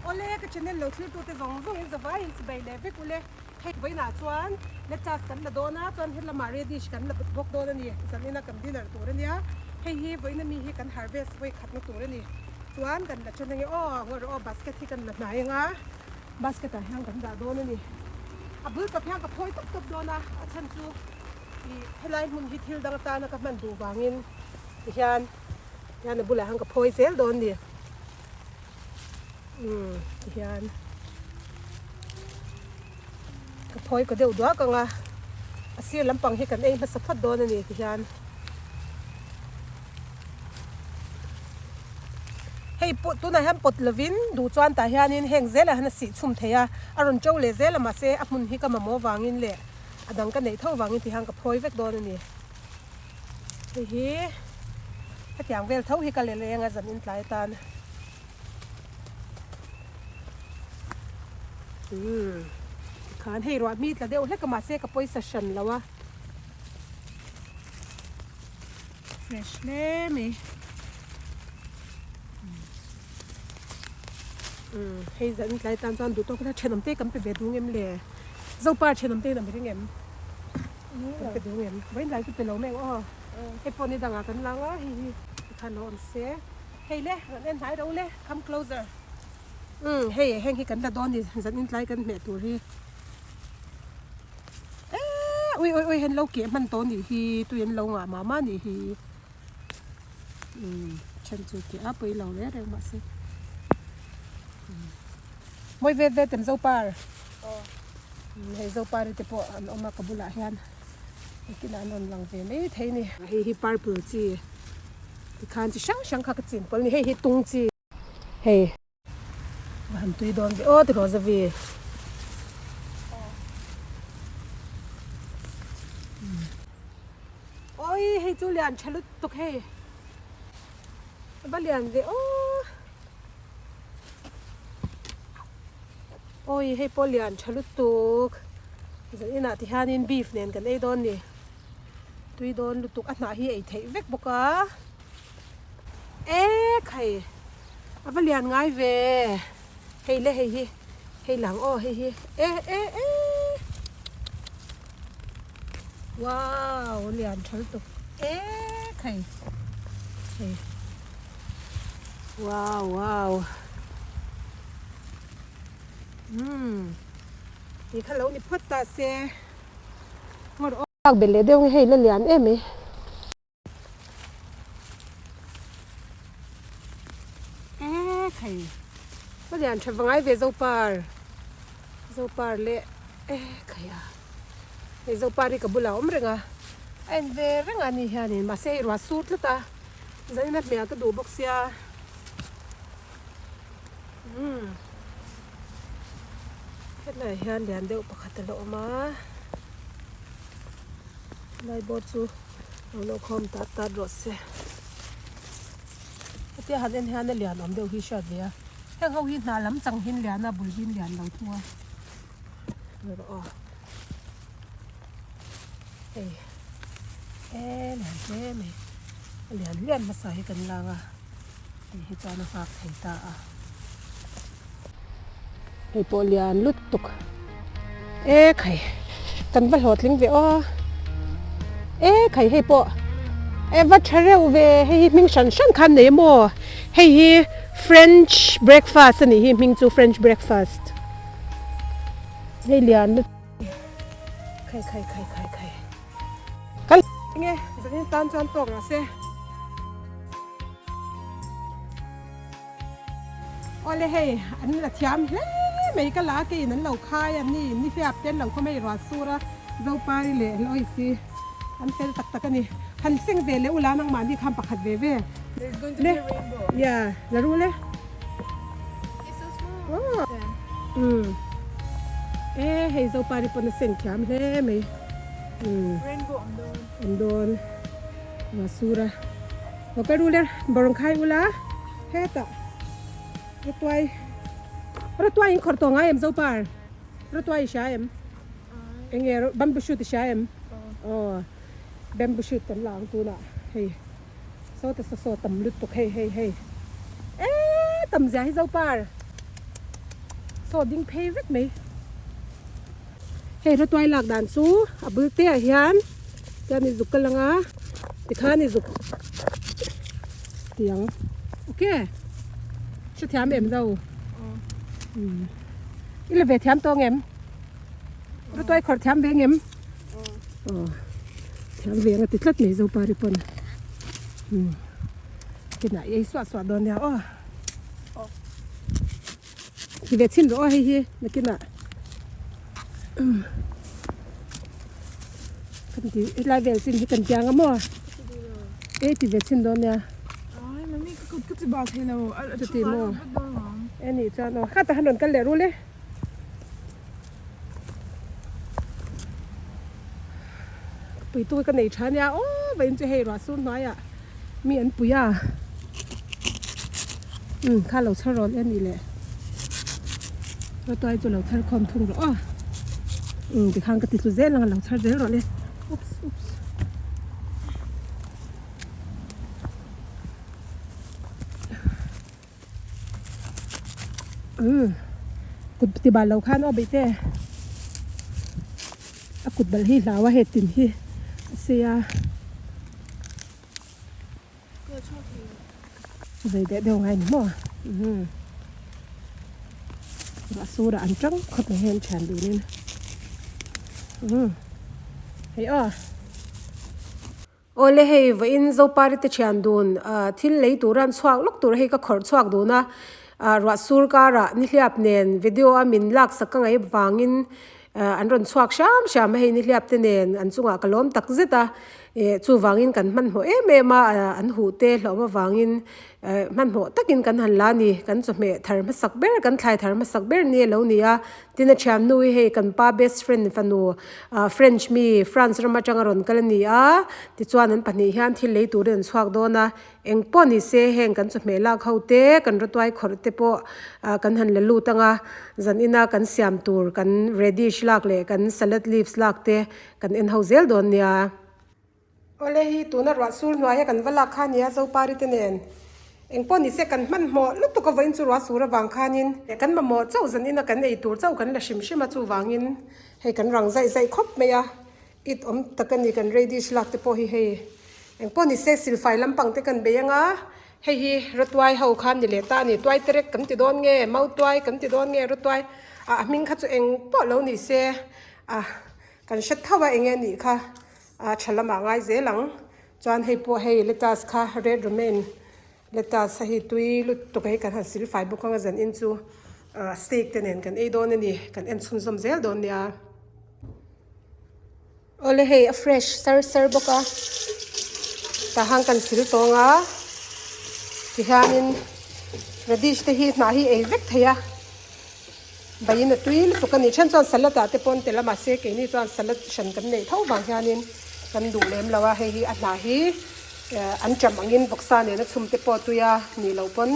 Awle ka channel lo thlir tute zawng zawng in zavai in chibai leh vek ule. Hei vawiinah chuan lettuce kan la dawn a, chuan helamah radish kan la bawk dawn a ni. Zanina kan dinner tur a nia. Hei hi vawiina mi hi kan harvest vawi khatna tur a ni. Chuan kan la then ange aw, ngawi rawh aw basket hi kan la hnai anga basket ah hian kan dah dawn a ni. A bul chawp hian ka phawi tawp tawp dawn a, a chhan chu ih helai hmun hi thil dang atana ka hman duh vangin tihian hian a bulah hian ka phawi zel dawn a ni. Umm tihian ka phawi ka deuh duak ang a, a sir lampang hi kan ei hmasa phawt dawn a ni tihian. Hei pawh tunah hian pawt lovin duh chuan tah hianin heng zelah hian a sih chhum thei a, a rawn to leh zel a mahse a hmun hi ka mamawh avangin leh a dang ka neih tho avangin tihian ka phawi vek dawn a ni. Hei hi hetiang vel tho hi ka leh leng a zan intlai atan. Umm tikhan hei ruah hmi tla deuh hlek a mahse ka pawisa hran lo a. Fresh hle mai. Umm hei zan tlai tan chuan duh tawk ila thenawm te kan pe ve duh ngem le. Zopa thenawm te in a mi ring em? Kan pe duh ngem? Vawiin tlai chu pe lo mai ang aw. Hei pawh ni dangah kan lang a hei hi tikhan lo awm se. Hei le rawn en hnai ro le come closer. Umm hei heng hi kan la dawn ni zan in tlai kan hmeh tur hi. Eee ui ui ui hen lo keh hman tawh nih hi tui an lo ngah mah mah nih hi umm then chu keh a pawi lo reng reng mahse mawi vet vet em zopar hei zopari te pawh an awm a ka bulah hian engtin ah an rawn lang ve mai thei a ni. Hei hi purple chi tikhan chi hrang hrang kha ka chin pawlh a ni hei hi tung chi hei. Va han tui dawn ve aw tiraw Zavi. Oi hei chu lian tha lutuk hei. Va lian ve aw. Oi hei pawh lian tha lutuk. Zan inah ti hianin beef nen kan ei dawn ni. Tui dawn lutuk a hnah hi ei theih vek bawk a. E khai a va lian ngai ve hei le hei hi hei lang aw hei hi e e e wow lian tha lutuk e khai hei wow wow umm ti kha lo ni phawt ta se ngawr aw lak belh leh deuh nge hei la lian em mai. E khai ka lian tha vangai ve zopar zopar leh e khai a hei zopar hi ka bulah a awm reng a a en ve reng a ni hianin mahse hei ruah sur tlat a zanin a hmel ka duh bawk sia umm hetlaiah hian lian deuh pakhat a la awm a lai bawr chu. Lo lo khawm tat tat rawh se. Hetia han en hian a lian awm deuh hi hriat ve a. Heng ho hi hnah lam chang hin lian a bul hin lian lo thung a. Ni rawh aw. Hei e lian hle mai. A lian lian hmasa hi kan lang a. Hei hi chuan a nghak thei ta a. Hei pawh lian lutuk e khai kan va hlawhtling ve aw e khai hei pawh e va tha reuh ve hei hi hming hran hran khan nei maw hei hi french breakfast a nih hi hming chu french breakfast hei lian lutuk khai khai khai khai khai kan enge zanin tan chuan tawk rawh se. Awle hei an la thiam hle mai ka la keiin an lo khai a ni ni hliap te an lo khaw mai ruah sur a Zopari leh Loicy an fel tak tak a ni han seng ve leh ula nangmahni khan pakhat ve ve le yeah la ru le umm e hei Zopari pawn a seng thiam hle mai umm an dawn ruah sur a. Aw ka ru le bawrng khai ula hetah rawtuai rawtuai in khawrh tawh ngai em zopar rawtuai i hria em enge bamboo shoot i hria em aw bamboo shoot kan la ang tunah hei sawta saw saw tam lutuk hei hei hei eee tam zia hi zopar. Saw ding phei vek mai. Hei rawtuai lak dan chu a bul te ah hian tian i zuk kal ang a tikhan i zuk tih ang ok hrethiam em zo umm i la ve thiam tawng em rawtuai khawrh thiam ve ngem aw thiam ve ang a ti tlat mai zopari pawn umm kinah i ei suah suah dawn nia aw. Ti ve chhin rawh aw hei hi nakinah kan ti helai vel chin hi kan piang a maw e ti ve chhin dawn nia chuti maw e nih chuan aw khatah han rawn kal leh rul e. Puitu ka nei tha nia aw vawiin chu hei ruah sur hnuaiah mi an pui a umm kha lo chhar rawn en nih leh rawtuai chu lo chhar khawm thung rawh aw umm tikhan ka ti tlu zel ang a lo chhar zel rawh le oops oops. Umm kut ti bal lo khan aw beih te a kut balh hi hlau a hetin hi a sia zei deuh deuh ngai ni maw umm ruah sur ah an tang khawp mai hian thian dun in umm hei aw. Awle hei vawiin Zopari te thian dun ah thil lei tura an chhuak lawk tur hei ka khawrh chhuak dun a ah ruah sur karah nihliap nen video a min laksak ka ngaih vangin ah an rawn chhuak hram hram a hei nihliap te nen an chungah ka lawm tak zet a eh chuvangin kan hmanhmawh em em a ah an huh te hlauhawm avangin eh hmanhmawh takin kan han la a ni kan chawhmeh thar hmasak ber kan thlai thar hmasak ber ni a lo ni a. Tin a thiannu hi hei kan pa best friend fanu ah French mi France ram atanga rawn kal a ni a tichuan an pahnih hian thil lei turin an chhuak dawn a eng pawh ni se heng kan chawhmeh lak ho te kan rawtuai khawrh te pawh ah kan han la lut ang a zan ina kan siam tur kan radish lak leh kan salad leaves lak te kan en ho zel dawn nia. Awle hi tuna ruah sur hnuaia kan va lak kha nia Zopari te nen engpawh ni se kan hmanhmawh lutuk a vawiin chu ruah sur avang khanin kan mamawh chauh zan ina kan ei tur chauh kan la hrim hrim a chuvangin hei kan rang zaih zaih khawp mai a it awm tak a ni kan radish lak te pawh hi hei engpawh ni se silfai lampang te kan bei anga hei hi rawtuai ho khan ni leh ta a ni tuai terek kan ti dawn nge mautuai kan ti dawn nge rawtuai ah a hming kha chu engpawh lo ni se ah kan hre tho a enge nih kha. A tha lamah ngai zel ang. Chuan hei pawh hei lettuce kha red romaine lettuce hei tui lutuk hei kan han sil fai bawk ang a zan in chu ah steak te nen kan ei dawn a ni kan en chhunzawm zel dawn nia. Awle hei a fresh sar sar bawk a tah han kan sil tawng a tihianin radish te hi hnah hi ei vek thei a. Baiin a tui lutuk a ni. Then chuan salad ah te pawh an tel a mahse keini chuan salad hran kan neih tho vang hianin kan duh lem lo a, hei hi a hnah hi an cham angin vawksa nena chhum te pawh tui a nih loh pawn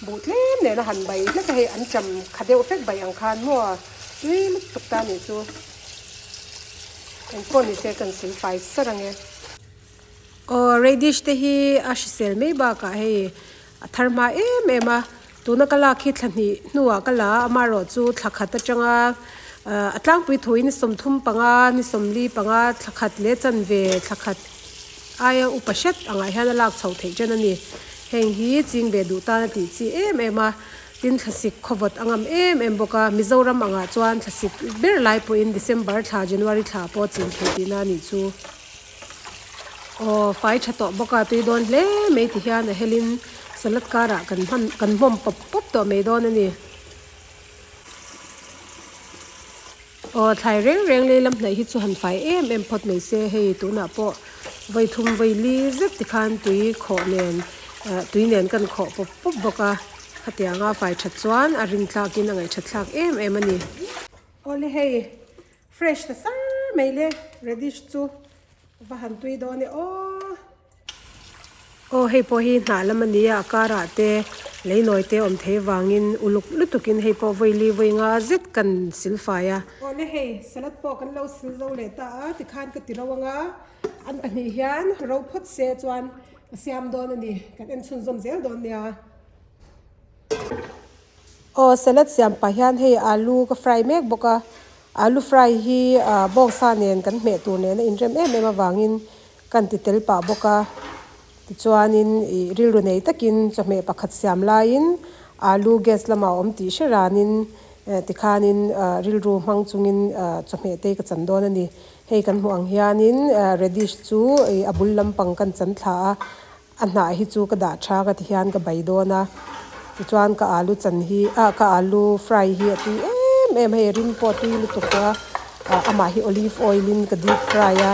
buh tlem nena han bai hlek a hei an cham kha deuh hlek bai ang khan maw tui lutuk ta nih chu engpawh ni se kan sil fai sar ang e. Aw radish te hi a hrisel mai bakah hei A thar hma em em a, tuna ka lak hi thla hnih hnuah ka la a, amaherawh chu thla khat atanga a tlangpui thuin ni 35 ni 45 thla khat leh chanve thla khat aia upa hret angah hian a lak chhoh theih chen a ni. Heng hi ching ve duh tan a tih chi em em a, tin thlasik khawvawt a ngam em em bawk a, Mizoram angah chuan thlasik ber lai pawhin December thla January thla pawh chin theih tihna a nih chu. Aw fai tha tawh bawk a tui dawn hle mai ti hian a helin salad karah kan hman kan hmawm pawp pawp tawh mai dawn a ni. Aw thlai reng reng lei lam hnaih hi chu han fai em em phawt mai se hei tunah pawh vawi thum vawi li zet ti khan tui khawh nen eh tui nen kan khawh pawp pawp bawk a khatianga fai that chuan a rin thlakin a ngaihthat thlak em em a ni. Awle hei. Fresh ta sar mai le radish chu va han tui dawn e aw. Aw hei pawh hi hnah lam a ni a a karah te lei nawi te awm thei vangin uluk lutukin hei pawh vawi li vawi nga zet kan sil fai a. Aw le hei salad pawh kan lo sil zo leh ta a tikhan ka ti ro anga an pahnih hian ro phawt se chuan ka siam dawn a ni kan en chhunzawm zel dawn nia. Aw salad siam pah hian hei alu ka fry mek bawk a, alu fry hi bawngsa nen kan hmeh tur nen a inrem em em avangin kan ti tel pah bawk a. Tichuanin ih rilru nei takin chawhmeh pakhat siam laiin alu gas lamah a awm tih hre ranin tikhanin rilru hmang chungin chawhmeh te ka chan dawn a ni. Hei kan hmuh ang hianin radish chu ih a bul lampang kan chan thla a, a hnah hi chu ka dah tha ka ti hian ka bai dawn a. Tichuan ka alu chan hi ah ka alu fry hi a tui em em hei rim pawh a tui lutuk a, amah hi olive oil in ka deep fry a.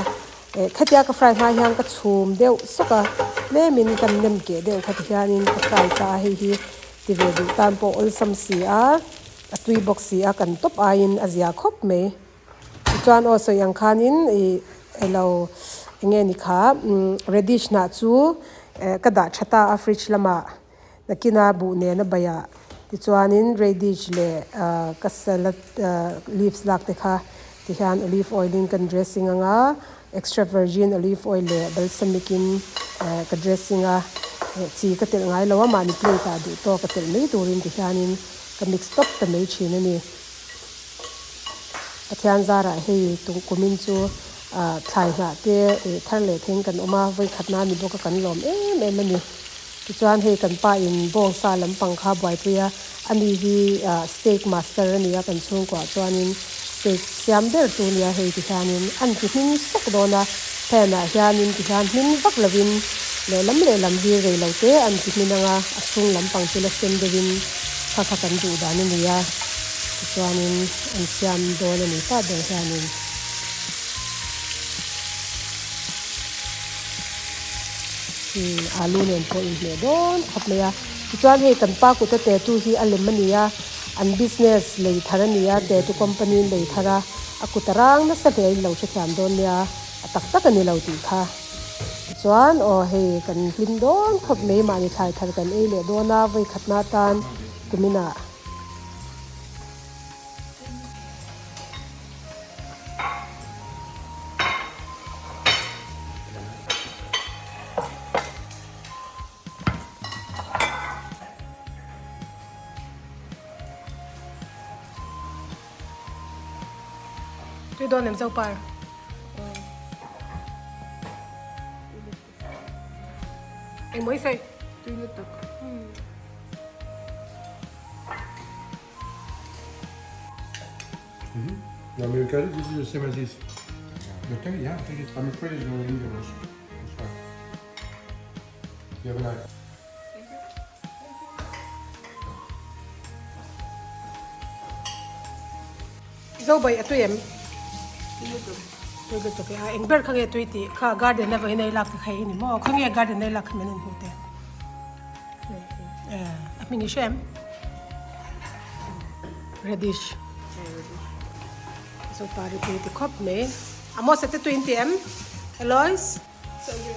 Eh khatia ka fry hma hian ka chhum deuh sawk a, tlemin kan nem keh deuh kha tihianin ka fry ta a, hei hi ti ve duh tan pawh awlsam si a, a tui bawk si a, kan tawp aiin a zia khawp mai. Tichuan aw sawi ang khanin ih elo eng nge ni kha radish hnah chu eh ka dah tha ta a fridge lamah nakina buh nena baih ah tichuanin radish leh ah ka salad ah leaves lak te kha tihian olive oil in kan dressing anga extra virgin olive oil leh balsamic in eh ka dressing a eh chi ka telh ngai lo a mahni plate ah duh tawk a telh mai turin tihianin ka mix tawp ta mai thin a ni. Pathian zarah hei tung kumin chu ah thlai hnah te ih thar leh theng kan awm a, vawikhat na ni bawk a kan lawm em em a ni. Tichuan hei kan pa in bawngsa lampang kha buaipui a, ani hi ah steak master a ni a kan chhungkuah chuanin steak siam ber tu nia hei ti hianin an ti hming sawk dawn a, pan ah hianin ti hian hming vak lovin lehlam lehlam hi rei lo te an ti hmin ang a, a chhung lampang chu la sen deuhin kha kha kan duh dan a ni a. Tichuanin an siam dawn a ni ta ber hianin. Umm alu nen pawh inhmeh dawn khawp mai a. Tichuan hei kan pa kuta tattoo hi a lem a ni a, an business lei thar a ni a, tattoo company in lei thar a, a kut a rang nasa hle a in lo hrethiam dawn nia, a tak tak a ni lo tih kha. Tichuan aw hei kan hlim dawn khawp mai mahni thlai thar kan ei leh dawn a, vawikhatna atan kuminah. Tui dawn em Zopar? Engmaw i sawi? Tui lutuk. No, but this is the same as this. But take it, yeah, take it. I'm afraid it's going to leave us. That's fine. You have a knife. Zo bai a tui em? Tui lutuk. Tui lutuk e. A eng ber kha nge tui tih kha garden a vawiin ei lak te kha ei ni maw? Khaw nge garden ei lak kha min en hmuh teh? A hming i hre em? Radish. Zo pari tui ti khawp mai. Amos te tui in ti em? Eloise? So good.